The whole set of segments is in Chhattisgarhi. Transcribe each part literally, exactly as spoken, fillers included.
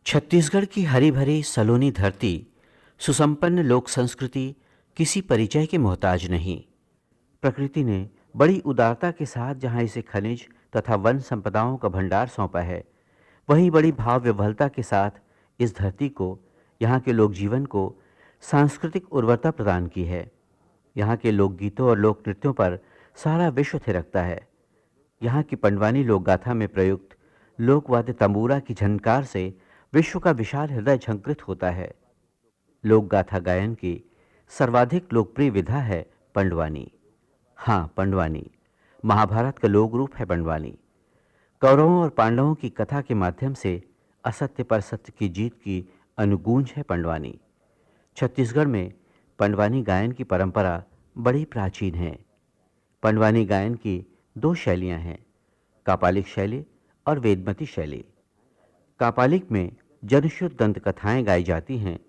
छत्तीसगढ़ की हरी भरी सलोनी धरती, सुसंपन्न लोक संस्कृति किसी परिचय के मोहताज नहीं। प्रकृति ने बड़ी उदारता के साथ जहाँ इसे खनिज तथा वन संपदाओं का भंडार सौंपा है, वहीं बड़ी भाव विह्वलता के साथ इस धरती को, यहाँ के लोक जीवन को सांस्कृतिक उर्वरता प्रदान की है। यहाँ के लोकगीतों और लोक नृत्यों पर सारा विश्व थिरकता है। यहाँ की पंडवानी लोकगाथा में प्रयुक्त लोकवाद्य तंबूरा की झनकार से विश्व का विशाल हृदय झंकृत होता है। लोकगाथा गायन की सर्वाधिक लोकप्रिय विधा है पंडवानी। हाँ, पंडवानी महाभारत का लोक रूप है। पंडवानी कौरवों और पांडवों की कथा के माध्यम से असत्य पर सत्य की जीत की अनुगूंज है। पंडवानी छत्तीसगढ़ में पंडवानी गायन की परंपरा बड़ी प्राचीन है। पंडवानी गायन की दो शैलियां हैं, कापालिक शैली और वेदमती शैली। कापालिक में जनश्रुत दंत कथाएं गाई जाती हैं,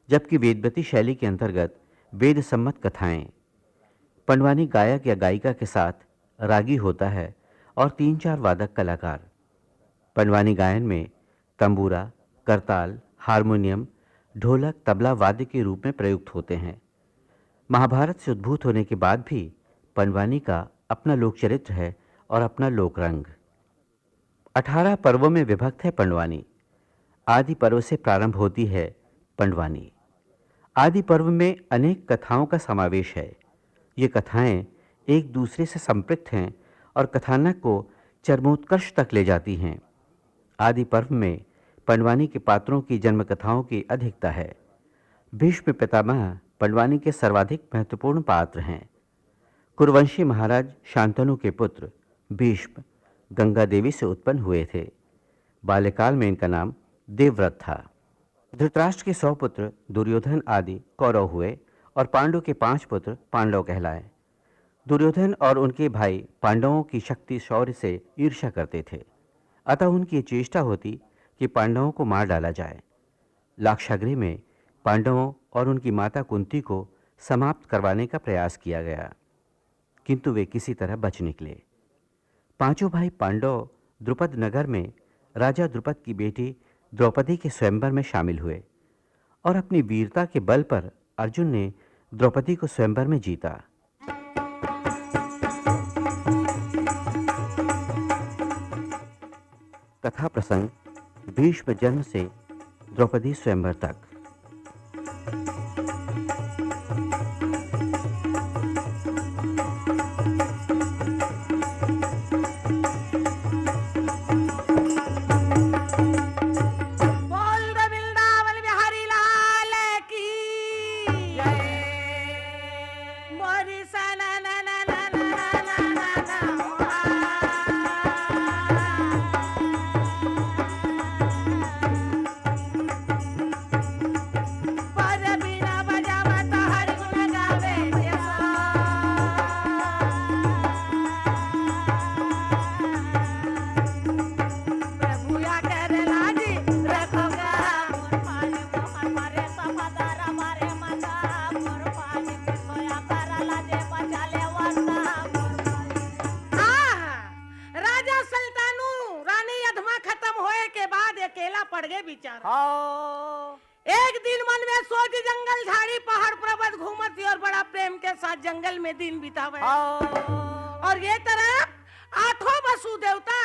जबकि वेदमती शैली के अंतर्गत वेद सम्मत कथाएं। पंडवानी गायक या गायिका के साथ रागी होता है और तीन चार वादक कलाकार। पंडवानी गायन में तंबूरा, करताल, हारमोनियम, ढोलक, तबला वाद्य के रूप में प्रयुक्त होते हैं। महाभारत से उद्भूत होने के बाद भी पंडवानी का अपना लोक चरित्र है और अपना लोक रंग। अठारह पर्वों में विभक्त है पंडवानी। आदि पर्व से प्रारंभ होती है पंडवानी। आदि पर्व में अनेक कथाओं का समावेश है। ये कथाएं एक दूसरे से संपृक्त हैं और कथानक को चरमोत्कर्ष तक ले जाती हैं। आदि पर्व में पंडवानी के पात्रों की जन्म कथाओं की अधिकता है। भीष्म पितामह पंडवानी के सर्वाधिक महत्वपूर्ण पात्र हैं। कुरुवंशी महाराज शांतनु के पुत्र भीष्म गंगा देवी से उत्पन्न हुए थे। बाल्यकाल में इनका नाम देवव्रत था। धृतराष्ट्र के सौ पुत्र दुर्योधन आदि कौरव हुए और पांडु के पांच पुत्र पांडव कहलाए। दुर्योधन और उनके भाई पांडवों की शक्ति शौर्य से ईर्ष्या करते थे, अतः उनकी ये चेष्टा होती कि पांडवों को मार डाला जाए। लाक्षागृह में पांडवों और उनकी माता कुंती को समाप्त करवाने का प्रयास किया गया, किंतु वे किसी तरह बच निकले। पांचों भाई पांडव द्रुपद नगर में राजा द्रुपद की बेटी द्रौपदी के स्वयंवर में शामिल हुए और अपनी वीरता के बल पर अर्जुन ने द्रौपदी को स्वयंवर में जीता। कथा प्रसंग भीष्म जन्म से द्रौपदी स्वयंवर तक। बोल दे वृंदावन बिहारी लाल की। मोरी सा ना ना ना ना ना ना ना ना ना। पर बीना बजावत हरि गुण गावे के सा। प्रभु या करे लागी रखो गा। मोर पानी मोहन मारे सफादारा मारे माता। मोर पानी के सोया तारा लाजे बचा ले वाता। मोर पानी। आहा, राजा संतानु, रानी अधमा खत्म होए के बाद अकेला पड़ गए बेचारा। हाँ। एक दिन मन में सोच जंगल झाड़ी पहाड़ पर्वत घूमत ही और बड़ा प्रेम के साथ जंगल में दिन बितावे। हाँ। और ये तरफ आठों बसु देवता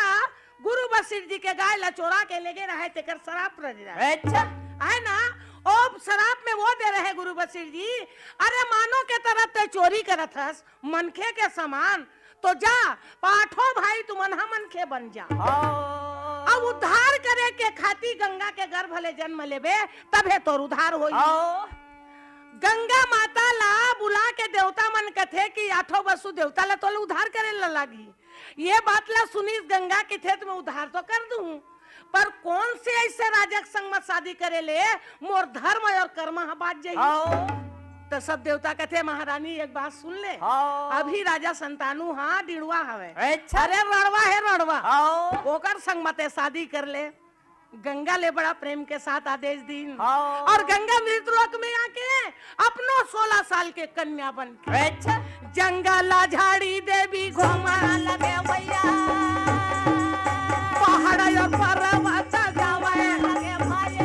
गुरु वशिष्ठ जी के गाय ला चोरा के लेगे रहे, तेकर श्राप रह जाए। अच्छा। है ना? ओ श्राप में वो दे रहे गुरु बसीर जी, अरे मानो के तरह ते चोरी करत हस मनखे के समान, तो जा पाठो भाई तुमन ह मनखे बन जा। हाँ। अब उद्धार करे के खातिर गंगा के गर्भ ले जन्म लेबे, तभे तोर उद्धार होई। हाँ। गंगा माता ला बुला के देवता मन कथे कि आठो बसु देवता ला तोला उद्धार करे ला लागी। ये बात ला सुनिस गंगा, कथे त मैं उद्धार तो कर दूं, पर कौन से ऐसे राजा के संग म शादी करे ले मोर धर्म और कर्म ह बाज जाही। हाँ। त सब देवता कथे, महारानी एक बात सुन ले, हाँ। अभी राजा संतानु ह डिड़वा हवे। अच्छा। अरे रणवा हे रणवा। हाँ। ओकर संग म ते शादी कर ले। गंगा ले बड़ा प्रेम के साथ आदेश दीन। हाँ। और गंगा मृत लोक में आके अपनो सोलह साल के कन्या बन के अच्छा। जंगल झाड़ी देवी घूमा लगे भैया। पहाड़ और पर्वत गावे लगे भाई।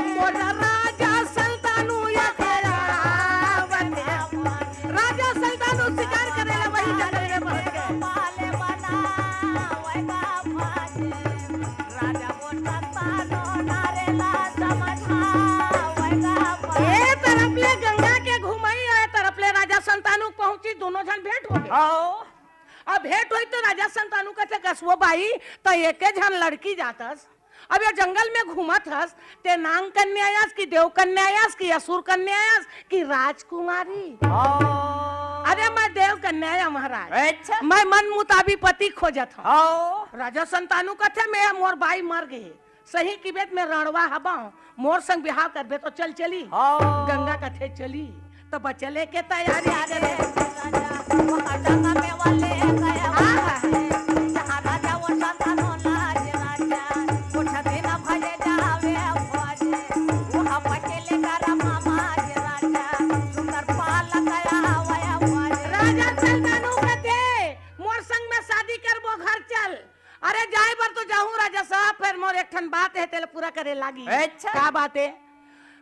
मोर राजा संतानु ये तेरा बने। राजा संतानु शिकार करे ला वही जंगल में पहुंच गए। ए तरफ ले गंगा के घुमाई, ए तरफ ले राजा संतानु पहुंची, दोनों झन भेंट हो गए। हाँ। अब भेंट होई तो राजा संतानु कथे, "कसबो बाई, त एके झन लड़की जातस, अब ये जंगल में घूमत हस, ते नांग कन्या आयस कि देव कन्या आयस कि असुर कन्या आयस कि राजकुमारी?" हाँ। अरे मैं देव कन्या आय महाराज। अच्छा। मैं मन मुताबिक पति खोजत हूँ। हाँ। राजा संतानु कथे, "मैं मोर बाई मर गए, सही की बेत में रणवा हबाऊं, मोर संग बिहाव करबे तो चल चली।" हाँ। गंगा कथे, "चली।" तो बचले के तैयारी करे। हाँ, हाँ। राजा संतानु कथे, "मोर संग में शादी करबो, घर चल।" अरे जाए बर तो जाहूं राजा साहब, फेर मोर एक ठन बात हे, तेला पूरा करे लागी। अच्छा। का बात हे?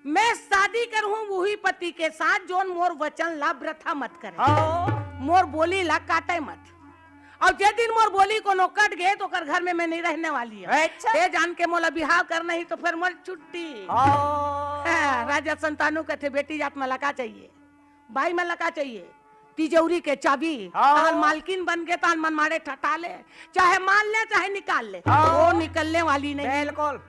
मैं शादी करहूं वही पति के साथ जोन मोर वचन ला वृथा मत करे। हाँ। मोर बोली ला काटे मत। और जे दिन मोर बोली कोनो कट गए तो ओकर घर में मैं नहीं रहने वाली हूँ। अच्छा। ते जान के मोला बिहाव करना ही तो फेर मोर छुट्टी। हाँ। हाँ, राजा संतानु कथे, "बेटी जात मला का चाहिए?" बाई मन ला का चाहिए? तिजौरी के चाबी। हाँ। तान मालकिन बन के तान मनमाड़े ठटा ले, चाहे मान ले, चाहे निकाल ले, हाँ। वो निकलने वाली नहीं। बिल्कुल।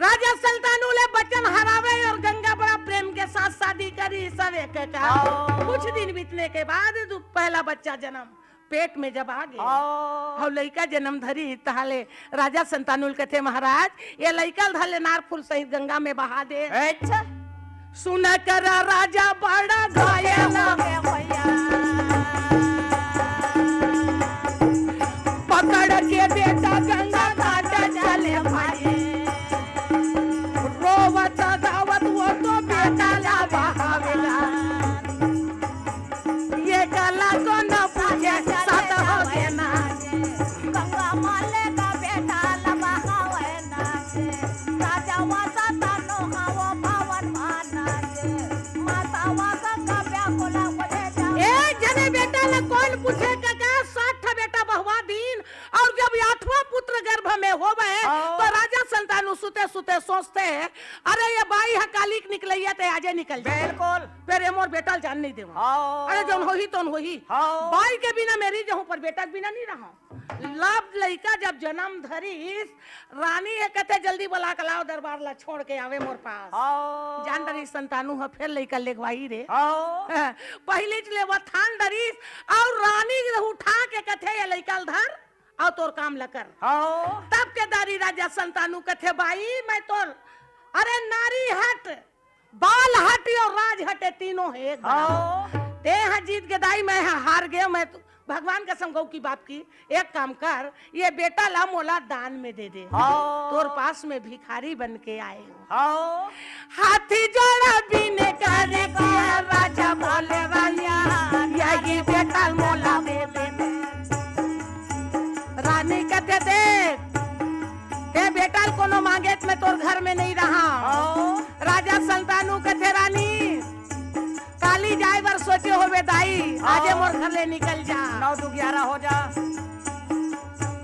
राजा संतानु ले बचन हरावे और गंगा बड़ा प्रेम के साथ शादी करी सब एक का। हाँ। कुछ दिन बीतने के बाद दु-, पहला बच्चा जन्म। पेट में जब आ गे, हाँ। अउ लइका जनम धरी, तहाले राजा संतानु ल कथे, "महाराज, ये लइका ल धर ले नार फूल सहित गंगा में बहा दे।" अच्छा। सुन कर राजा बड़ा घायल हो गे भैया। पकड़ के बेटा गंगा घाट चले भाई। रोवत गावत वो तो बेटा ला बहावेला। ये कला को न पूछे, सत हो गे ना। गंगा माले का बेटा लबा हवे ना जे। राजा वासा तनो हवो भवन माना जे। माता वा गंगा व्याकुल हो जे जा। एक जने बेटा ला कौन पूछे, काका, सात ठा बेटा बहवा दीन, और जब आठवां पुत्र गर्भ में होवे, हाँ। तो राजा संतानु सुते सुते सोचथे, "अरे, ये बाई ह काली के निकलइया, ते आजे निकल जा।" बिल्कुल। फेर ये मोर बेटा ल जान नहीं देवंव। हाँ। अरे, जौन होही, तौन होही। हाँ। बाई के बिना मैं रहि जाहूं, पर बेटा के बिना नहीं रहंव। लब लइका जब जनम धरिस, रानी ह कथे, "जल्दी बला के लाव, दरबार ला छोड़ के आवे मोर पास।" हाँ। जान डरिस संतानु ह, फेर लइका लेगवाही रे। हाँ। पहिलीच ले वो ठान डरिस, अउ रानी उठा के कथे, "ये लइका ल धर, अउ तोर काम ल कर।" हाँ। तब के दारी राजा संतानु कथे, "बाई, मैं तोर, अरे नारी हट, बाल हट अउ राज हट, ये तीनों हे एक बराबर। हाँ। ते ह जीत गे दाई, मैं ह हार गे, मैं तो भगवान कसम कहूं कि बाप की, एक काम कर, ये बेटा ला मोला दान में दे दे। हाँ। तोर पास में भिखारी बन के आए।" हाँ। हाथी जोड़ा बिने करे के राजा बोले, "रानी, यही बेटा मोला दे दे।" रानी कथे, "देख, ते बेटा ल कोनो मांगे त मैं तोर घर में नहीं रहंव।" हाँ। राजा संतानु कथे, "रानी, काली जाए बर सोचे होबे दाई, हाँ। आजे मोर घर ले निकल जा। नौ दू ग्यारह हो जा।"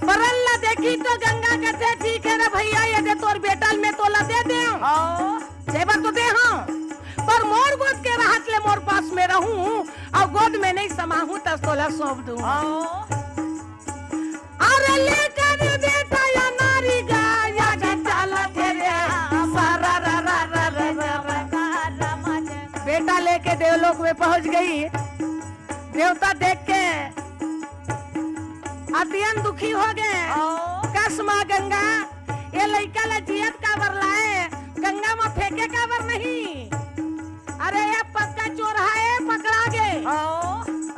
बरन ला देखी तो गंगा कथे, "ठीक हे रे भैया, ये दे तोर बेटा ल मैं तोला दे देंव।" हाँ। जेबर तो दे हंव, पर मोर गोद के रहत ले मोर पास में रहूं, अउ गोद में नहीं समाहूं त तोला सौंप दूं। अरे लेकर बेटा या नारी गा, या जी चालत हे रे, सारा रा रा रा रा रा रा। बेटा लेके देवलोक में पहुंच गई। देवता देख के अतियन दुखी हो गए। कस माँ गंगा, ये लइका ला जियत काबर लाए, गंगा में फेंके काबर नहीं? अरे ये पक्का चोर है, पकड़ा गे।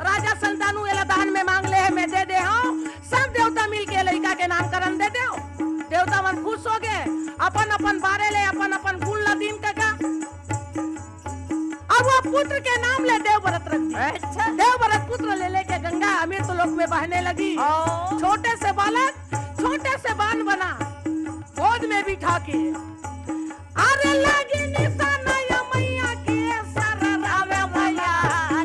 राजा संतानु एला दान में मांग ले है, मैं दे दे हंव। सब देवता मिल के लइका के नामकरण दे देव। देवता मन खुश हो गए, अपन अपन बारे ले अपन अपन गुण ला दीन कका। अब वो पुत्र के नाम ले देवव्रत रख दिस। अच्छा। देवव्रत पुत्र ले लेके गंगा अमृत लोक में बहने लगी। छोटे से बालक, छोटे से बान बना, गोद में बिठा के। अरे लगे निशाना या मैया के, सर रावे मैया,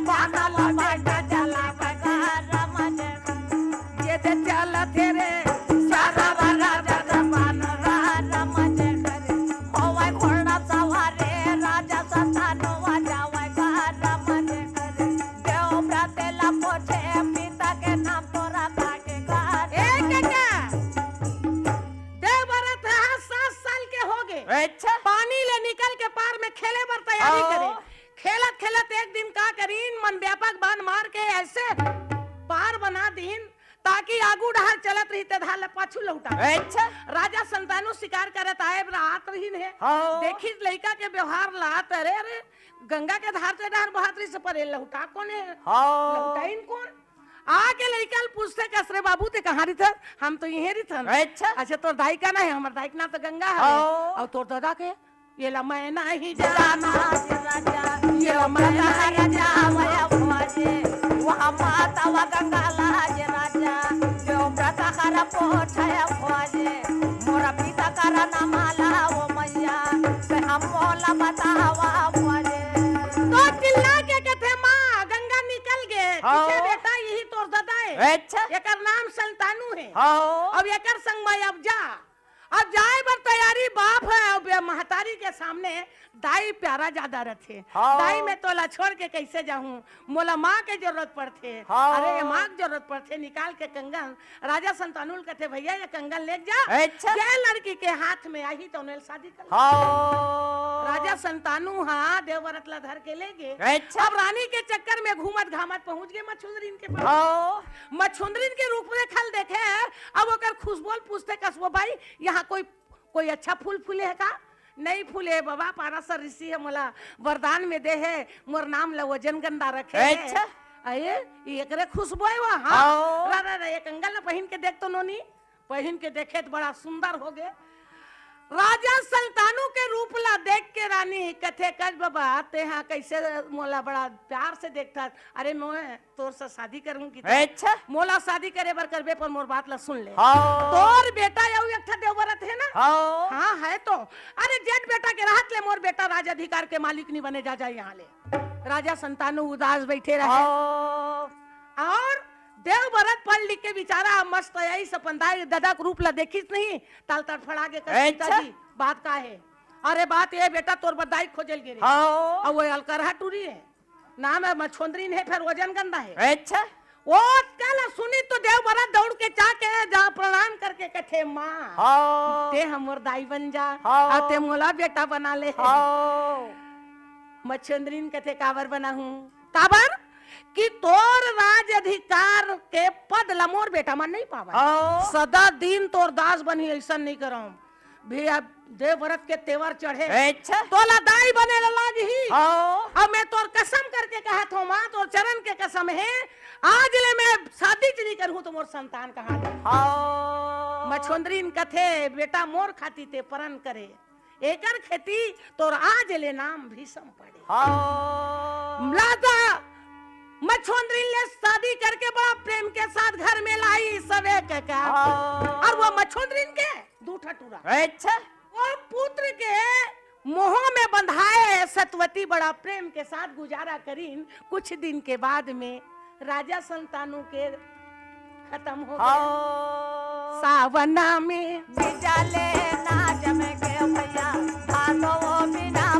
बाना ला बेटा चला बगा राम जय। ये दे चलत हे रे, सारा राजा जवान राम जय करे। होवै घोड़ा सवारे, राजा संतानवा जावै गा राम जय करे। देवव्रत ला पूछे, पिता के नाम तोरा काके गा ए राम जय। कका, देवव्रत ह सात साल के हो गे। अच्छा। पानी ले निकल के पार में खेले बर तैयारी करे। खेलत खेलत एक दिन का करीन, मन व्यापक बान मार के ऐसे पार बना दीन, ताकि आगू डहर चलत रही ते धार ले पाछू लहुटा। अच्छा। राजा संतानु शिकार करत आए बर आत रहीन हे। हाँ। देखिस लइका के व्यवहार ला, त अरे, अरे, गंगा के धार ते डहर बहत रही से परे लहुटा कोने? हाँ। लहुटाइन कोन? आके लइका ल पूछथे, कस रे बाबू, ते कहाँ रिथस? हम तो इहें रिथन। अच्छा। अच्छा, तोर दाई का ना हे? हमर दाई के नाम तो गंगा हवे। हाँ। अउ तोर ददा के? येला मैं नहीं जाना। राजा, ये मैं नहीं जावे खोजे, वहाँ माता वा गंगा लाज राजा, जो व्रत कर पोछे खोजे, मोर पिता कर न माला ओ मैया, ते हम मोला बतावा खोजे। तो चिल्ला के कथे, माँ, गंगा निकल गे। हाँ। पीछे बेटा, यही तोर ददा हे। अच्छा। एकर नाम संतानु हे। हाँ। अब एकर संग में अब जा। अब जाए बर तैयारी, बाप हे, अब ये महतारी के सामने दाई प्यारा ज्यादा रथे। हाँ। दाई, मैं तोला छोड़ के कैसे जाहूं? मोला माँ के जरूरत पड़थे। हाँ। अरे, ये माँ के जरूरत पड़थे, निकाल के कंगन। राजा संतानु ल कथे, भैया, ये कंगन ले जा। अच्छा। ये लड़की के हाथ में आही, तो उन्हें शादी कर ले। हाँ। राजा संतानु, हाँ, देवव्रत ला धर के ले गे। अच्छा। अब रानी के चक्कर में घूमत घामत पहुंच गए मछुंदरीन के पास। हाँ। मछुंदरीन के रूप रेखा ल देखे, अब ओकर खुशबू ल पूछथे, कस वो बाई, यहाँ कोई, कोई अच्छा फूल फूले हे का? नहीं फूले बाबा, पाराशर ऋषि हे, मोला वरदान में दे हे, मोर नाम ला वजन गंधा रखे हे। अच्छा। अये, ये एकरे खुशबू हे वो, हाँ। हाँ। रा, रा, रा, ये कंगन ला पहिन के देख तो नोनी, पहिन के देखे त बड़ा सुंदर हो गे। राजा संतानु के रूप ला देख के रानी कथे, कस बाबा, ते हा कैसे मोला बड़ा प्यार से देखथस? अरे मैं तोर से शादी करूं कि अच्छा। मोला शादी करे बर करबे, पर मोर बात ला सुन ले। हाँ। तोर बेटा अउ एक ठा देवव्रत हे ना? हाँ। हाँ, हे तो। अरे जेठ बेटा के रहत ले मोर बेटा राज अधिकार के मालिक नहीं बने, जा, जा यहाँ ले। राजा संतानु उदास बैठे रहे। हाँ। अउ देवव्रत पढ़ लिख के बेचारा मस्त आइस, अपन दाई ददा के रूप ला देखिस नहीं, ताल तड़फड़ा के कस, अच्छा। पिताजी, बात का हे? अरे बात ये बेटा, तोर बर दाई खोजे ल गे रेहेंव। हाँ। अउ वो अलकरहा टूरी हे, नाम हे मछोंदरीन हे, फेर वजन गंधा हे। अच्छा। वो कल सुनी तो देवव्रत दौड़ के जाके जा प्रणाम करके कथे, माँ, हाँ। ते हमर दाई बन जा, हाँ। अउ ते मोला बेटा बना ले। हाँ। मछोंदरीन कथे, काबर बनाहूं? काबर? कि तोर राज अधिकार के पद ला मोर बेटा मन नहीं पावय। हाँ। सदा दिन तोर दास बनही, अइसन नहीं करंव। भैया, देवव्रत के तेवर चढ़े। अच्छा। तोला दाई बने ला लागही। हाँ। अउ मैं तोर कसम करके कहत हंव, माँ, तोर चरण के कसम हे, आज ले मैं शादी च नहीं करहूं तो मोर संतान कहाँ ले? हाँ। मछोंदरीन कथे, बेटा, मोर खाती ते परन करे, एकर खेती तोर आज ले नाम भीषम पड़े। हाँ। राजा मछोंदरीन ले शादी करके बड़ा प्रेम के साथ घर में लाइस सबे कका। हाँ। अउ वो मछोंदरीन के दू ठा टूरा। अच्छा। वो पुत्र के मोह में बंधाए सतवती बड़ा प्रेम के साथ गुजारा करीन। कुछ दिन के बाद में राजा संतानु के खतम हो गे। हाँ। सावना में बिजले ना जमे के भैया, भादो वो बिना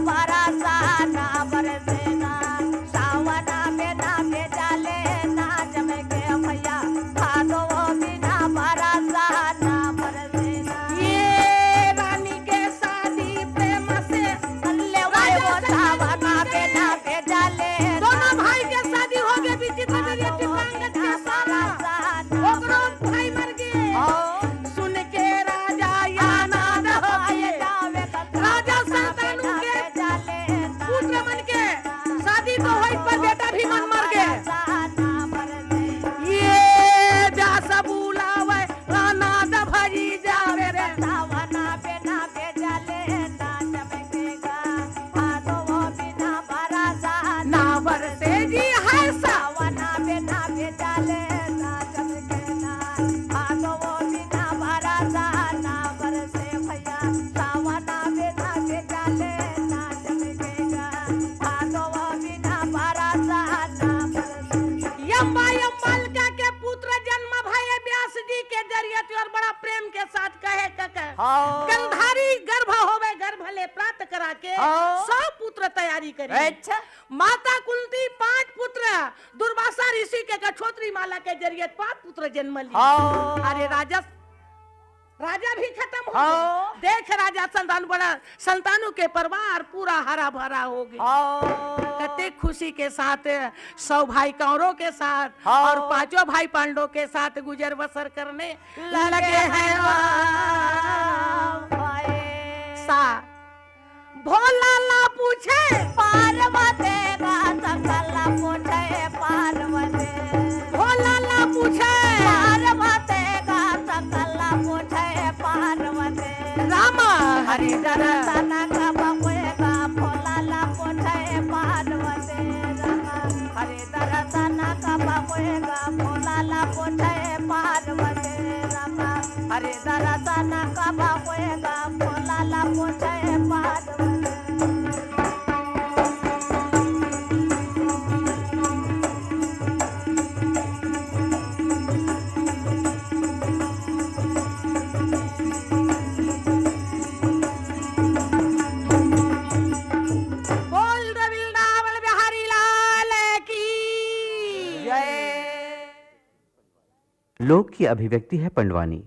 के हाँ। सौ पुत्र तैयारी करिस। अच्छा। माता कुंती पांच पुत्र, दुर्वासा ऋषि के गछोतरी माला के जरिए पांच पुत्र जन्म लिए। हाँ। अरे राजा, राजा भी खत्म हो हाँ। गए। देख राजा, संतान बड़ा, संतानों के परिवार पूरा हरा भरा हो गया। हाँ। कते खुशी के साथ सौ भाई कौरवों के साथ हाँ। और पांचों भाई पांडवों के साथ गुजर बसर करने लगे लगे हैं। हैं। सा भोला ला पूछे पार्वती का, शंकर ला पूछे पार्वती। भोला ला पूछे पार्वती का, शंकर ला पूछे पार्वती। रामा हरि दर्शन कब होएगा, भोला ला पूछे पार्वती। रामा हरि दर्शन कब होएगा, भोला ला पूछे पार्वती। रामा हरि दर्शन कब होएगा, भोला ला पूछे पार्वती। बोल रे वृंदावन बिहारी लाल की जय। लोक की अभिव्यक्ति है पंडवानी,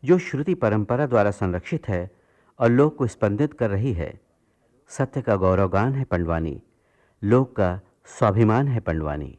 जो श्रुति परंपरा द्वारा संरक्षित है और लोक को स्पंदित कर रही है। सत्य का गौरव गान है पंडवानी, लोक का स्वाभिमान है पंडवानी।